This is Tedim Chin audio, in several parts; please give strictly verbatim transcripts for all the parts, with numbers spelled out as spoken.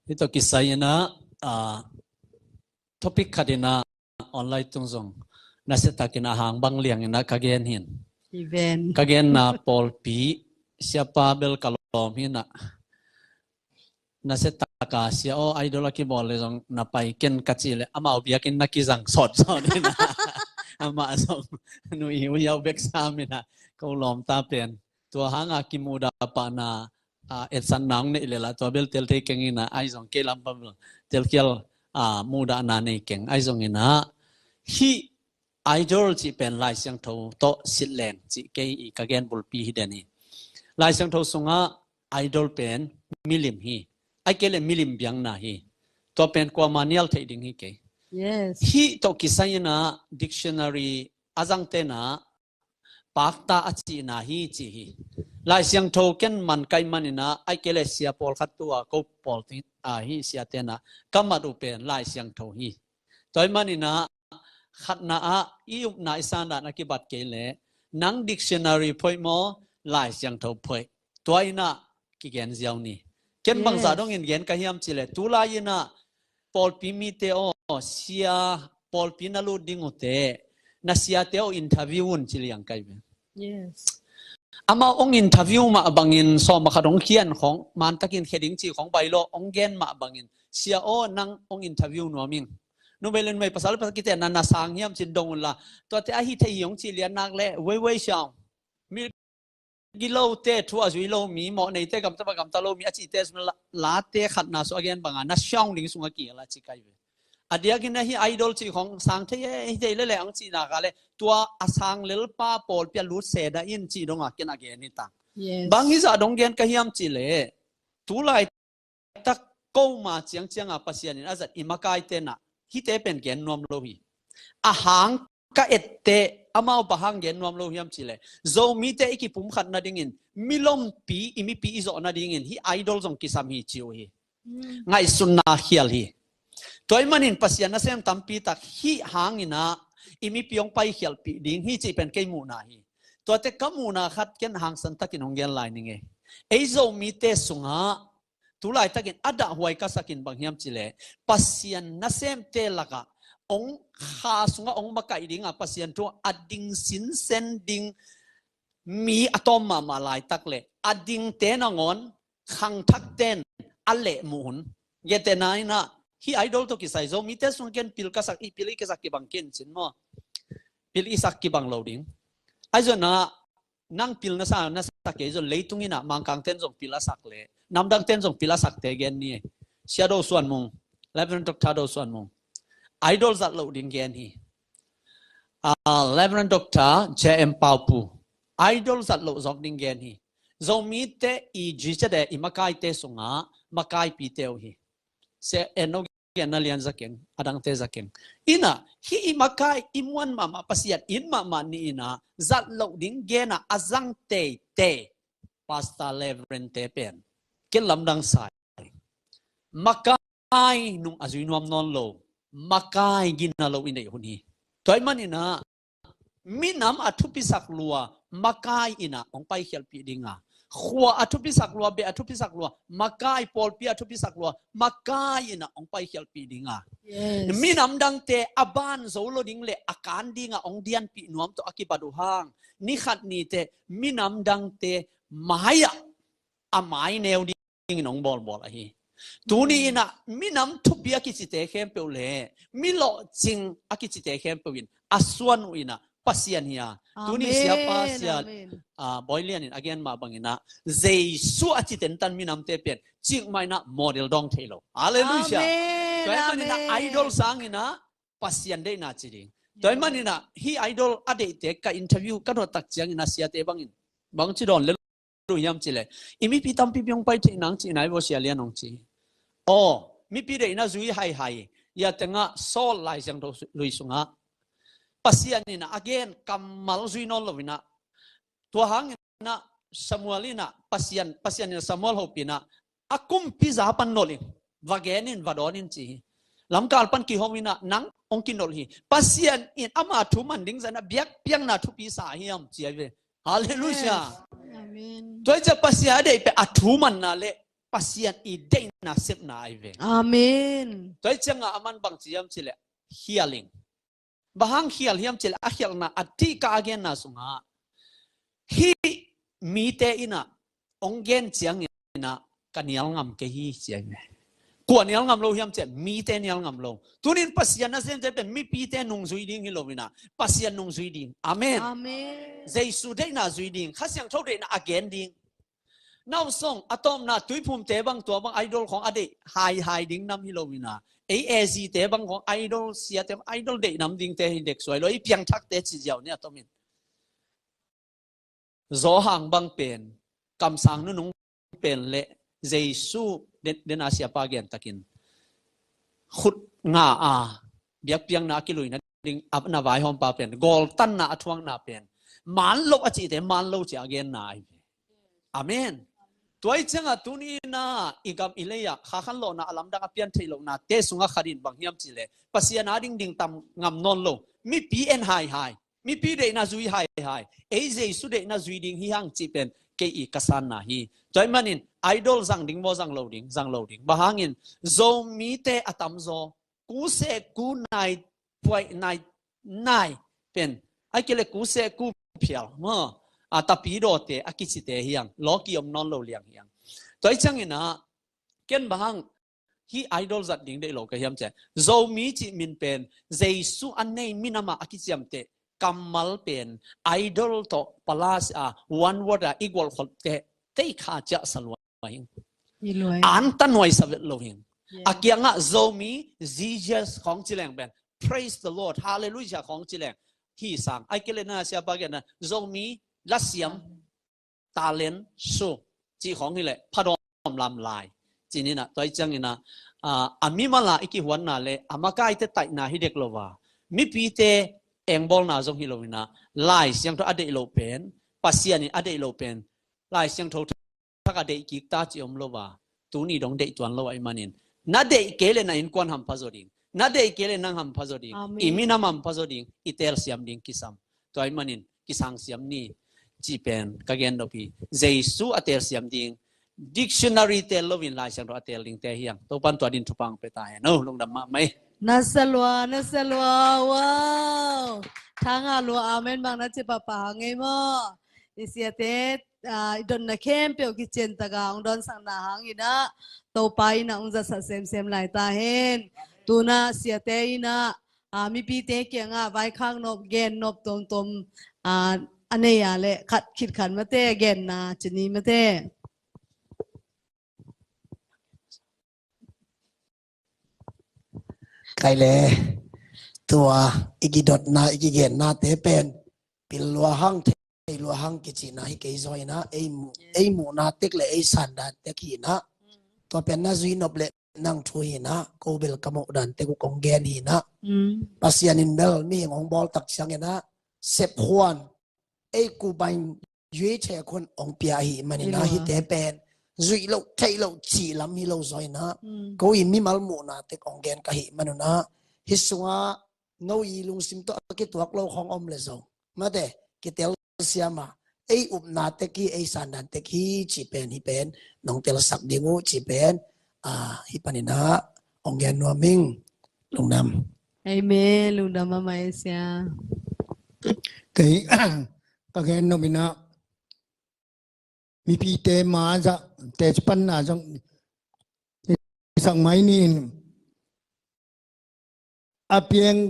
Hih tawh kisai inah, ah, topic khat inah online tung zong nasia takin a hang bang liang inah ka gen hin. Amen. Ka genna pawlpi siapa bel ka lawm hinah. Nasia taka sia aw, idol a kibawl le zong na pai ken ka cih le amau biakinn na kizang sawtsawt inah. Amah zong nu i u yau bek sam inah ko lawm ta pen. Tua hanga kimudah pahna, ah, etsatna hong neih le lah tua bel tel thei keng inah, ahi zong kei lam pan bel telkhial, ah, mudahna nei keng, ahi zong inah hih idol cih pen Lai Siangtho tawh sitleng cih kei i ka gen bulpi hi den hi. Lai Siangtho sungah idol pen milim hi. Ahih kei le milim biakna hi. Tua pen kuamah nial theih ding hi kei. Yes. Hih tawh kisai inah dictionary a zangte inah pakta a cihna hi ci hi. Lai Siangtho ken man ka hih man inah, ahih kei le sia pawlkhat tua ko pawl ti, ah, hih siate inah ka mat uh pen Lai Siangtho hi. Tua hih man inah khatna ah i upna i sandan a kibat kei le nang dictionary phoih maw, Lai Siangtho phoih. Tua inah kigen ziau ni. Ken bangzah dongin gen ka hiam cih le tulai inah pawlpi mite aw, sia pawlpi na lut ding uh teh na siate aw interview un ci liang ka hi ve. Yes. Amau hong interview mah bangin sawm a khat hong khian khong, mantakin khia ding cih khong bailo hong gen mah bangin sia aw nang hong interview nuam ing. Numei le numei, pasal le pasal kitenna na sang hiam cin dong unla, tuate ahi thei hi hong cih lian nak le wei wei siang. Mi gilote, thu a zui lo mi, mawh neite, gamta bang gamta lo mi a cihte sung la, late khatna sung a gen banga na siang ding sung a kihel a ci ka hi ve. A diakin ahi idol cih khong sang thei e, hi thei lele ang cihna ka le tua a sang lelpa pawlpi a lut se dah in cih donga ken a gen hi tang. Yes. Bang hizah dong gen ka hiam cih le tulai tak koma ciangcianga Pasian in a zat i makaite inah hihte pen gen nuam lo hi. A hang ka etteh amau bang hang gen nuam lo hiam cih le Zomite i kipumkhat nadingin milompi i mipi i zawh nadingin hih idol zong kisam hi ci uh hi. Mm. Ngaihsutna khial hi. Tua hih manin Pasian nasem tampi tak hih hang inah i mipi hong paikhialhpih ding hi cih pen kei muhna hi. Tuate ka muhna khat ken hangsan takin hong gen lai ning e. Ei Zomite sungah tulaitakin a dahhuai ka sakin bang hiam cih le Pasian nasemte lakah hong kha sungah hong makaih dinga Pasian thu a ding sinsen ding mi a tawm mahmah laitak le a dingte nangawn khangthakten a lehmuh hun. Gentehna inah hih idol tawh kisai Zomite sung ken pil ka sak, i pil i kisak kibang ken cin maw? Pil i sak kibang lo ding. Ahi zongin ah nang pil na sa, na sa kei zong leitung inah Mangkangten zong pil a sak le namdangten zong pil a sakte gen ni. Sia Do Suan Mung, Reverend Doctor Do Suan Mung, idol zat loh ding gen hi. Ah, Reverend Doctor J M Paupu, idol zat loh zawk ding gen hi. Zomite i G C D i makaite sungah makaipite uh hi. Sia Eno genna lian za keng, a dangte za keng. Inah hih i makai i muan mahmah Pasian in mahmah ni inah zat loh ding genah a zang teitei Pastor Reverend te pen ken lamdang sai. Makai nung a zui nuam nawn lo, makai gina lo i neih hun hi. Tua hih man inah minam a thupisak lua makai inah hong paikhialhpih dinga, khua a thupisak lua, beh a thupisak lua makai, pawlpi a thupisak lua makai inah hong paikhialhpih dinga. Yes. Minam dangte a ban zo lo ding le a kan dinga hong dianpih nuam tawh a kibat uh hang, ni khat ni teh minam dangte mai-ah a mai neu ding dingin hong bawlbawl ahi. Tuni inah minam thupi a kicite khempeuh le mi lawhcing a kicite khempeuh in a suan uh inah Pasian hi a. Tuni siapa, Sia, ah, Bawi Lian in a gen mah bang inah Jesu a ci tentan minamte pen cik mah inah model dawng thei lo. Halleluiah. Tua hih man inah idol sang inah Pasian deihna ci ding. Tua hih man inah hih idol a deihte ka interview ka dot tak ciang inah siate bangin bang ci dawn le uh hiam cih leh, i mipi tampi pi hong pai theih nang cih nai vaw Sia Lian hong ci. Aw, mipi deihna zui haihai. Ia tengah Saul Lai Siangtho lui sungah Pasian inah a gen kammal zui nawn lo inah, tua hang inah Samuel inah Pasian, Pasian inah Samuel hopih inah a kumpi za pan nolh in, va gen in, va dawn in ci hi. Lamkal pan kihong inah nang hong kinolh hi. Pasian in ama thu man ding zah inah biakpiakna thupi sa hiam ci ahi ve. Halleluiah. Amen. Tua hi ciah Pasian a deih pen a thu manna le Pasian i deihna sepna ahi ve. Amen. Tua hi ciangah aman bang ci hiam cih leh, khial ing. Bang hang khial hiam cih leh, a khialhna a dihka a genna sungah, hih mite in ah hong gen ciangin ah ka nial ngam kei hi ci ahi ve. Kua nial ngam lo hiam cih leh, mite nial ngam lo. Tuni in Pasian nasemte pen mipite nungzui ding hi lo in ah, Pasian nungzui ding. Amen. Amen. Jesu deihna zui ding, Kha Siangtho deihna a gen ding. Nau song, a tawpna Tuiphumte bang tua bang idol khawng a deih haihai ding nam hi lo in ah, ei A Z te bang khawng idol, siate bang idol deih nam dingte hi dek suai lo, ei piangthakte ci ziau ni a tom in. Zawhang bang pen, kamsang nunung pen le Jesu den, den a siapa gen takin khut nga a biakpiakna a kiluina ding a na vaihawmpa pen, gawltanna a thuakna pen, man lo a cihte man lo ci a genna ahi ve. Amen. Tua hi ciangah tuni in ah i gam i lei ah kha khan lawhna a lamdang a pian theih lohnate sungah khat in bang hiam cih leh, Pasian a ding ding tam ngam nawn lo, mipi en haihai, mipi deihna zui haihai, ei Jesu deihna zui ding hi hang cih pen kei i ka sanna hi. Tua ahih manin idol zang ding maw, zang lo ding, zang lo ding. Bang hangin Zomite a tamzaw, ku seh ku nai, puai nai, nai pen, ahih kei leh ku seh ku phial maw, a tapidawte a kicite hi hang, lawki om nawn lo liang hi hang. Tua hi ciangin ah, ken bang hang hih idol zat ding deih lo ka hiam cih leh, Zomi cih min pen Jesu a nei minam ah a kiciamteh kammal pen idol tawh plus a one word a i gualkholh teh, tei kha ciah sa lua hi ing. Hi lua hi. Anta nuaisa vet lo hi ing. Yeah. A kiangah Zomi, Jesus khawng ci leng pen, praise the Lord, hallelujah khawng ci leng hi sang. Ahih kei leh na siapa genna, Zomi lasiam, talent, su, cih khawng hi leh phadawm lam lai. Ci ni in ah, tua hi ciangin ah, a, a mimal a i kihuanna le a makaite taihna hi dek lo a, mipite engbawlna zong hi lo in ah, Lai Siangtho a deih lo pen, Pasian in a deih lo pen, Lai Siangtho thak a deih kik ta ci om lo a, tuni dong deih tuan lo ahih manin, na deih kei leh na innkuan hampha zaw ding, na deih kei leh nang hampha zaw ding, Amen, i minam hampha zaw ding, i telsiam ding kisam. Tua ahih manin kisangsiam ni, cih pen ka gen nop hi. Jesu a telsiam ding, dictionary tel lo in Lai Siangtho a tel dingte hi hang. Topa'n tua dingin thupha hong pia ta hen. Oh, lungdam mahmah hi. Na sa lua, na sa lua, wow. Thangah lua, amen bang na ci pahpah hang ei maw. I siate, ah, i dotna khempeuh kician takin hong dawnsakna hangin ah, Topa in ah hong zatsak semsem lai ta hen. Tu-in ah siate in ah, ah, mipite kiangah vaikhak nop, gen nop tuamtuam, ah, a nei a leh khat khit khat mate, genna ci ni mate. Kei leh, tua i kidotna, i kigennate pen pil lua hang, thei lua hang kicihna hi kei zaw in ah, ei mu-, ei muhna tek le ei sandan tek hi in ah. Tua pen na zui nop leh nang thu hi in ah, ko bel ka muhdan tek uh kong gen hi in ah. Mm. Pasian in bel mihing hong bawl tak ciangin ah, sepkhuan, ei kubain, yuitheek hun hong pia ahih manin ah, hite pen zuih loh theih loh cih lam hi lo zaw in ah, mm, ko i mimal muhna tek hong gen ka hih man un ah, hih sungah no i lungsim tawh a kituak lo khawng om leh zong, mate, kitelsiam a, ei upna tek hi, ei sandan tek hi cih pen, hih pen nong telsak ding uh cih pen, ah, hih panin ah hong gen nuam ing. Lungdam. Amen. Lungdam mahmah ei sia. Kei, ka gen nop in ah, mipite ma zah teci panna zong i sak mai ni in, a piang,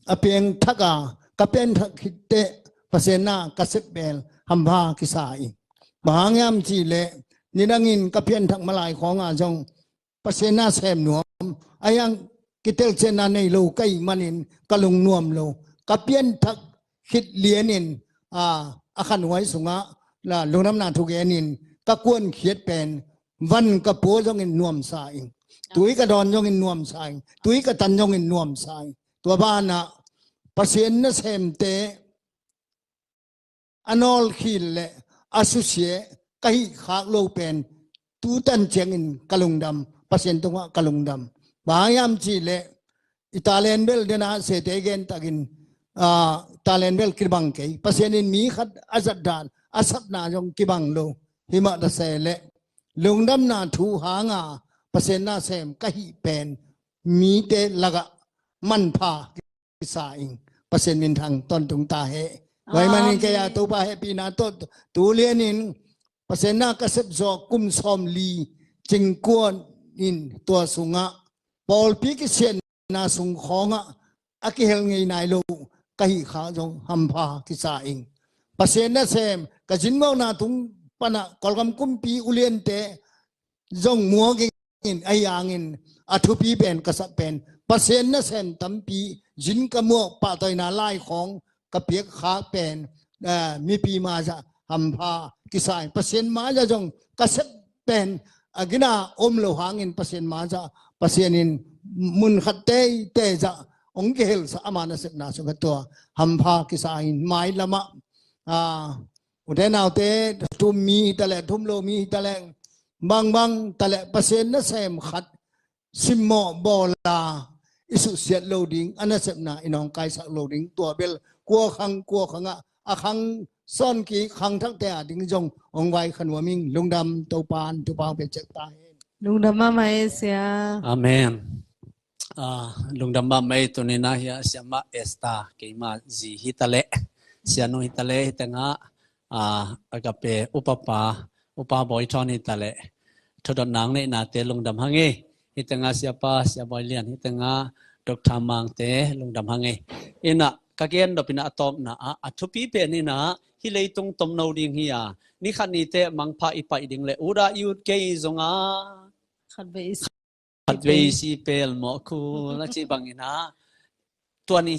a piangthak a, ka pianthak khit teh Pasian na ka sep bel hampha kisa hi. Bang hang hiam cih leh, nidangin ka pianthak malai khawng ah zong Pasian na sem nuam, a hiang kitelcianna nei lo ka hih manin ka lungnuam lo. Ka pianthak khit lianin, a, a khanhuai sungah la lungdamna thu genin ka kuankhiat pen, van ka pua zongin nuamsa ing, tui ka dawn zongin nuamsa ing, tui ka tan zongin nuamsa ing. Tua banah Pasian nasemte a nawlkhil le a susia ka hih khak lo pen, tu tan ciangin ka lungdam, Pasian tungah ka lungdam. Bang hang hiam cih leh, i talent bel dena sete gen takin, ah, talent bel kibang kei. Pasian in mi khat a zat dan, a sapna zong kibang lo. Himah ta se leh, lungdamna thu hanga Pasian nasem ka hih pen mite lakah manpha kisa ing. Pasian minthang tawntung ta heh. Tua ahih manin kei a Topa hehpihna tawh tu lianin Pasian na ka sepzawh kum sawmli cingkuan in tua sungah pawlpi kisianna sung khawngah a kihel ngei nai lo ka hih khak zong hampha kisa ing. Pasian nasem ka zinmawhna tung panah Kawlgam kumpi uliante zong muak ing in, ahi hangin a thupi pen ka sak pen Pasian nasem tampi zin ka muak, pahtawina lai khawng ka piak khak pen, eh, mipi ma zah hampha kisa ing. Pasian ma zah zong ka sep pen a gina om lo hangin Pasian ma zah Pasian in mun khat teitei zah hong kihelsa ama nasepna sungah tua hampha kisa ing. Mailamah, ah, ute naute, thum mi hi taleh, thum lo mi hi taleh, bangbang taleh, Pasian nasem khat simmawh bawla i suhsiat lo ding, a nasepna i nawngkaisak lo ding, tua bel kua khang kua khangah a khang sawn kik khangthakte a ding zong hong vaikhak nuam ing. Lungdam, Topan thupha hong pia ciat ta hen. Lungdam mahmah e, Sia. Amen. Ah, lungdam mahmah e. Tuni-in ah hia Siamah Esther, keima zi hi taleh, sianu hi taleh, hi tengah, ah, Agape upapa, upa Bawi Thawn hi taleh, thudot nang neihnate lungdam hang e. Hi tengah Siapa, Sia Bawi Lian, hi tengah Doctor Mangte lungdam hang e. Inah ka gen dopinah a tawpna ah, a thupi pen inah hih leitung tomno ding hi a, ni khat ni teh mangpha i paih ding leh udah i ut kei zongah khatvei i si pel mawh khul a cih bangin ah, tua ni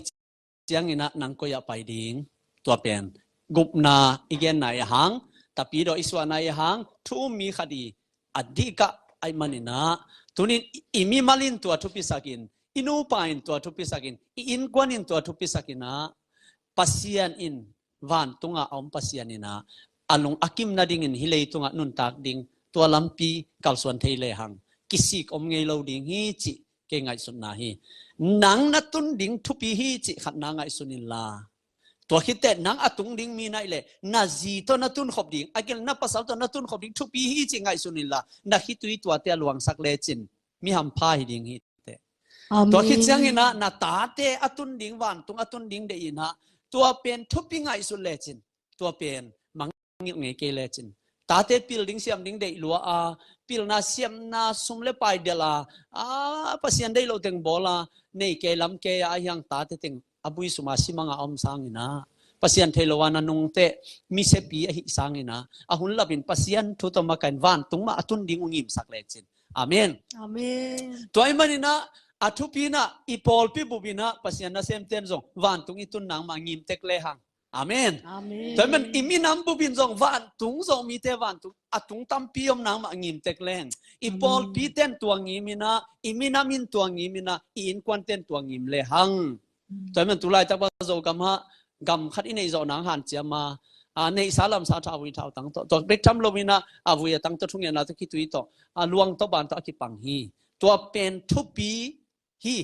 ciangin ah nang koi ah pai ding, tua pen gupna i genna i a hang, tapidaw i suahna i a hang, thu um mi khat i a dihkah ahih manin ah, tunin i, i mimal in tua thupisak in, i nupa in tua thupisak in, i innkuan in tua thupisak in ah, Pasian in vantungah a om Pasian in ah, a lung a kim nadingin hih leitungah nuntak ding tua lampi kalsuan thei lehang kisik om ngei lo ding hi cih kei ngaihsutna hi. Nang na tun ding thupi hi cih khat na ngaihsun inla, tua khit teh nang a tung ding mi na hih leh na zi tawh na tunkhop ding, a gil na pasal tawh na tunkhop ding thupi hi cih ngaihsun inla, na khitui tuate a luangsak lecin mi hampha hi ding hi teh. Tua khit ciangin ah na tate a tun ding, vantung a tun ding deih in ah, tua pen thupi ngaihsun lecin, tua pen mangngilh ngei kei lecin, tate pil ding siam ding deih lua a, pilna siamna sum le pai delh a, a, Pasian deih loh teng bawl a, nei kei lam kei a, ahi hang tate teng a bui suma simanga a om sangin ah, Pasian thei lo a na nungteh, misepi ahih sangin ah, a hun lapin Pasian thu tawh makaih in vantung mah a tun ding uh ngimsak lecin. Amen. Amen. Tua ahih manin ah, a thupi in ah, i pawlpi bup in ah, Pasian nasemten zong vantung i tun nangmah ngim tek lehang. Amen. Amen. Tua ahih manin i minam bup in zong vantung, Zomite vantung a tung tampi om nangmah ngim tek lehang. I pawlpiten tua ngim in ah, i minam in tua ngim in ah, i innkuanten tua ngim lehang. Tua ahih manin tulaitak bang Zogam ah gam khat i neih zawh nang hanciam a, a, neihsa lamsa tha a vui tha uh tang tawh, tua bek tham lo in ah, a vui a tang tawh thungetna tawh khitui tawh, a, luang tawh ban tawh a kipang hi. Tua pen thupi hi.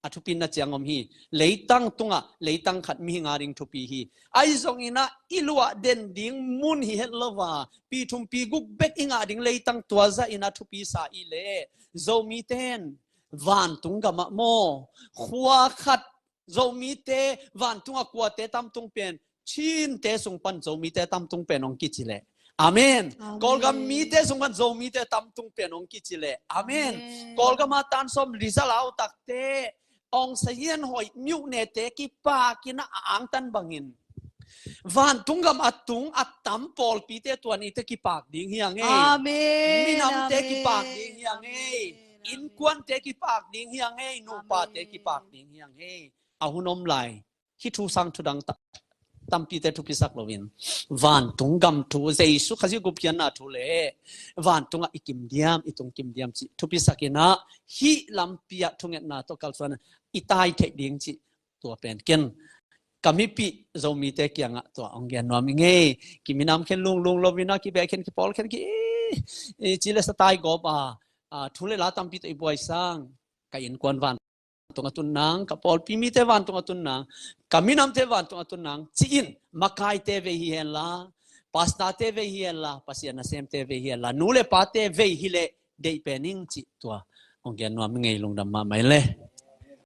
A thupi in na ciang om hi. Leitang tungah leitang khat mihing a ding thupi hi. Ahi zongin ah i luah den ding mun hi het lo a, pi thum pi guk bek i ngah ding leitang tua zah in ah thupi sa i leh, Zomiten vantung gamah maw, khua khat Zomite vantungah kuate tamtung pen, Chinte sung pan Zomite tamtung pen hong kici leh. Amen. Amen. Kawlgam mite sung pan Zomite tamtung pen hong kici leh. Amen. Amen. Kawlgam a tan sawm result a au takte, Aung San Suu Kyi myone te kipak in ah a angtan bangin, vantung gam a tung a tam pawlpite tua nite kipak ding hi hang ei. Amen. Minamte kipak ding hi hang ei. Amen. Innkuante kipak ding hi hang ei. Nupate kipak ding hi hang ei. A hun om lai, hih thu sang thu dang ta-, tampite thupisak loin, vantung gam thu, Jesu Khazih gupkhiatna thu le vantungah i kim diam, i tung kim diam cih thupisak in ah, hih lampi ah thungetna tawh kalsuan i tai theih ding cih tua pen ken ka mipih Zomite kiangah tua hong gen nuam ing ei. Kiminam khen lunglung loin ah, kibeh khen, kipawl khen, ki, eh, ci le sa tai gawp a, a, thu le la tampi tawh i buai sang, ka innkuan vantung a tun nang, ka pawlpi mite vantung a tun nang, ka minamte vantung a tun nang ci-in makaite vei hi henla, Pastor te vei hi a la, Pasian nasemte vei hi a la, nu le pate vei hi leh deih pen ing cih tua kong gen nuam ing ei, lungdam mahmah ei le.